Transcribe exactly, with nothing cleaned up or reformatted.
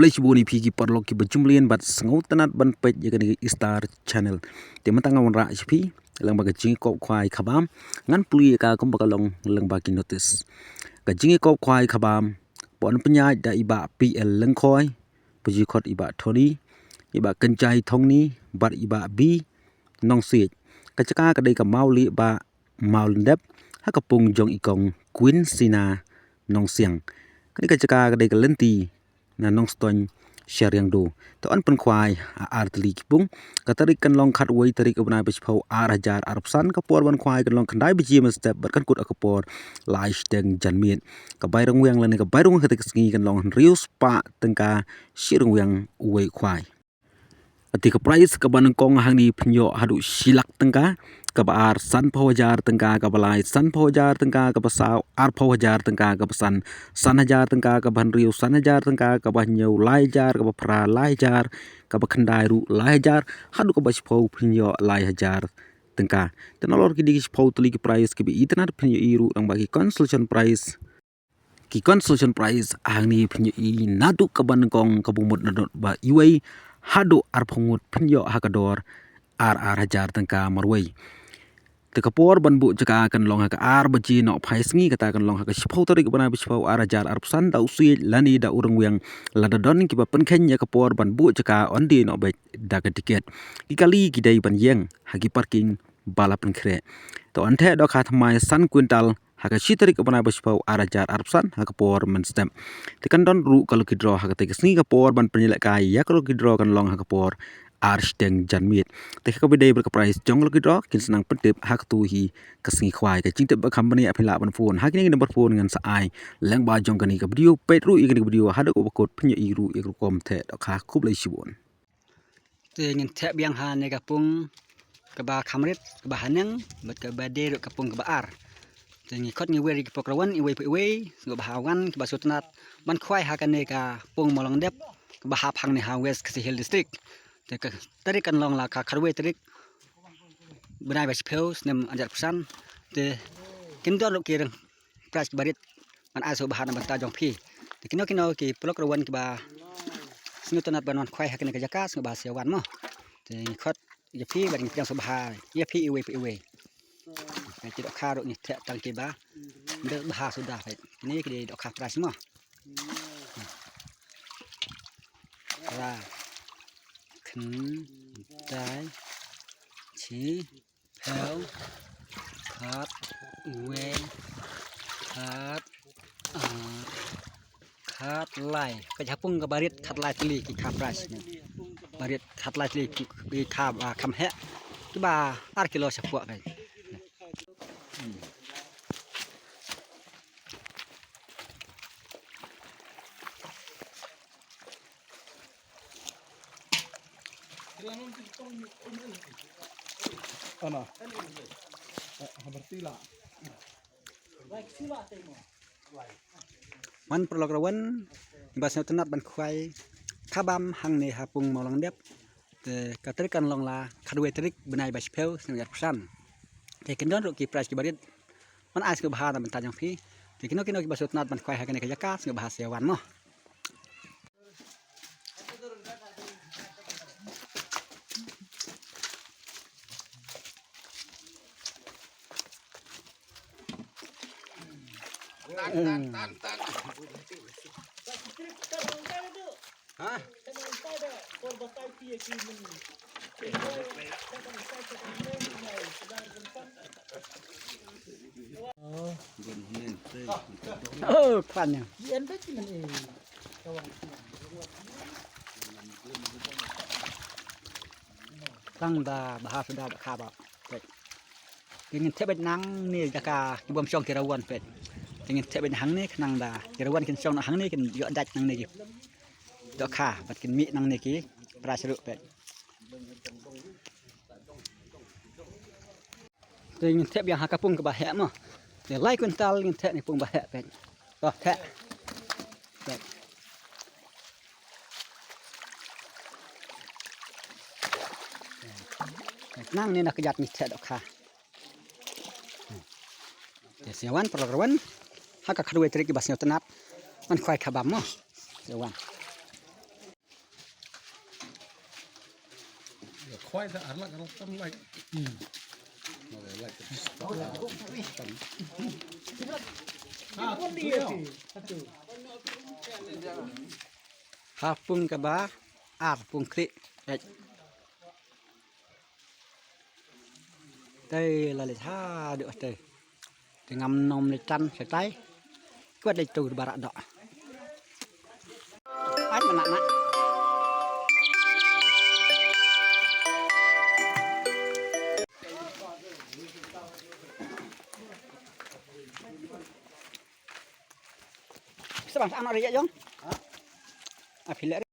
Khublei shibun ïa phi ki paralok kiba jumlien bad sngewtynnat ban peit ïa kane ka Star Channel. Te mynta nga wanrah sha phi lyngba ka jingïakop khwai khabam, ngan pule ïa ka kumba ka long lyngba ki notice. Ka jingïakop khwai khabam ba yn pynïaid da i Bah P L Lyngkhoi, ba ju khot i Bah Tony, i Bah Kynjai Thongni bad i Bah B Nongsiej. Ka jaka ka dei ka Mawlieh Bah Mawlyndep ha ka pung jong i kong Queen Sina Nongsiang. Kane ka jaka ka dei ka lynti na Nongstoiñ Shariangdo. Te yn pynkhwai ha ar tylli ki pung. Ka tarik kan long khatwei tarik u bnai ba shiphew ar hajar arphew san, ka por ban khwai kan long khyndai baje mynstep bad kan kut ha ka por lai shiteng janmiet. Ka bai ryngwiang lane ka bai rung ha kata ka sngi kan long hynriew spah tyngka shi ryngwiang uwei u khwai. Kata ka prize kaba nyngkong hangne phin ïoh haduh shi lak tyngka, kaba ar sanphew hajar tyngka, kaba lai sanphew hajar tyngka, kaba saw arphew hajar tyngka, kaba san san hajar tyngka, kaba hynriew san hajar tyngka, kaba hynñiew lai hajar, kaba phra lai hajar, kaba khyndai ruh lai hajar, haduh kaba shiphew phin ïoh lai hajar tyngka. Te nalor ki dei ki shiphew tylli ki prize kiba itynnat phin ïohi ruh lyngba ki consolation prize. Ki consolation prize hangne phin ïohi naduh kaba nyngkong kaba mut naduh ba uwei haduh arphew ngut phin ïoh ha ka dor ar ar hajar tyngka marwei. Te ka por ban buh jaka kan long ha ka ar baje nohphai sngi, kata kan long ha ka shiphew tarik bnai ba shiphew ar hajar arphew san, da u siej lane da u ryngwiang. Lada don kiba pynkheiñ ïa ka por ban buh jaka, yn die noh beit da ka tiket. Ki kali ki dei ban ïeng ha ki parking ba la pynkhreh. To yn theh dohkha thymmai san kwintal ha ka shi tarik bnai ba shiphew ar hajar arphew san ha ka por mynstep. Te kan don ruh ka lucky draw ha kata ka sngi. Ka por ban pynïalehkai ïa ka lucky draw kan long ha ka por ar shiteng janmiet. Te ha kaba dei bad ka prize jong ka lucky draw kin sa nang pyntip ha kato hi ka sngi khwai. Ka jingtip ba kham bniah phin lah ban phone ha kine ki number phone ngan sa ai lyngba jong kane ka video. Peit ruh ïa kane ka video haduh kaba kut phin ïohi ruh ïa ka rukom theh dohkha. Khublei shibun. Te ngin theh biang ha kane ka pung kaba kham rit, kaba haneng bad kaba dei ruh ka pung kaba ar. Te ngi khot ngi wer ïa ki paralok ruh wan iwei pa iwei, sngewbha wan kiba sngewtynnat ban khwai ha kane ka pung Mawlyndep kaba hap hangne ha West Khasi Hills District. Te ka tarik kan long la ka khatwei tarik bnai ba shiphew snem ar hajar arphew san. Te kin don ruh ki rang prize kiba rit ban ai sngewbha na bynta jong phi. Te kino kino ki paralok ruh wan kiba sngewtynnat ban wan khwai ha kane ka jaka sngewbha sa wan mo. Te ngi khot ïa phi bad ngi pdiang sngewbha ïa phi iwei pa iwei. Te ki dohkha ruh ngi theh tang kiba bha suda peit. Kine ki dei dohkha prize mo. Kala khyndai shi phew, khat, wei, khat, ar, khat, lai. Ka jaka pung kaba rit khat lai tylli ki kha prize ne. Ba rit khat lai tylli ki kha, ah, kham heh. Kiba ar kilo shapoh kai. Ana. Eh, habar tila. Wan paralok ruh wan, ba sngewtynnat ban khwai khabam hangne ha pung Mawlyndep. Te ka tarik kan long la khatwei tarik bnai ba shiphew snem ar hajar arphew san. Te kin don ruh ki prize kiba rit ban ai sngewbha na bynta jong phi. Te kino kino kiba sngewtynnat ban khwai ha kane ka jaka sngewbha sa wan mo. Oh, kwan ïa. Klang da, bha suda ba kha ba. Peit. Te ngin thep beit nangne jaka ki bym shong ki rawan peit. Te ngin thep beit hangne khnang da ki rawan kin shong hangne kin ïoh dait nangne ki dohkha bad kin mih nangne ki prize ruh peit. Te ngin thep ïa ha ka pung kaba heh mo. Te lai kwintal ngin thep ne pung ba heh peit. To thep. Peit. Peit nangne na ka jaka ngi thep dohkha. Te sa wan paralok ruh wan. Ha ka khatwei tarik kiba sngewtynnat ban khwai khabam mo. Sa wan. Khwai sa arlak arlak tam lai. Hmm. Arlak. Ha pung kaba ar pung khri. Ei. Tei la le ha du tei. Te ngam nom le tan se tai. Kwat le tu barak dok. Ai mana nak. Sebang sa anak rejak jong. Ha? Ah, pilih.